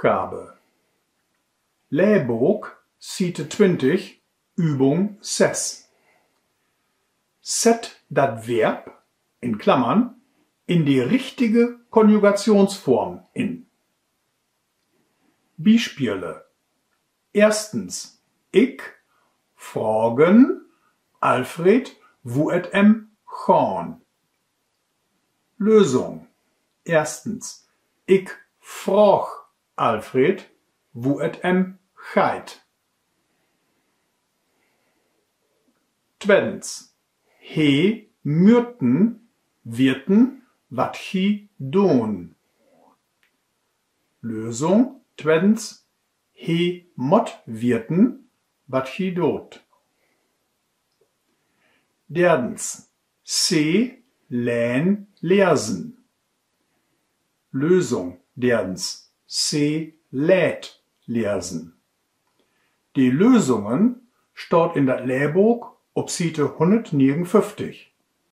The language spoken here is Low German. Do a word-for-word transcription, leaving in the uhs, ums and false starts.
Opgave. Lehrbook, Siete twintig, Übung söss. Sett dat Verb, in Klammern, in de richtige Konjugationsform in. Bispille. Eerstens, ik fragen Alfred, wu et em gahn. Lösung. Eerstens, ik fraag Alfred, wu et em geiht. Tweddens, he mütten wieten, wat he doon. Lösung. Tweddens, he mott wieten, wat he doot. Deerdens, se lehn lesen. Lösung. Deerdens, se lehrt lesen. De Lösungen staht in dat Lehrbook op Siete hunnertnegenunföfftig.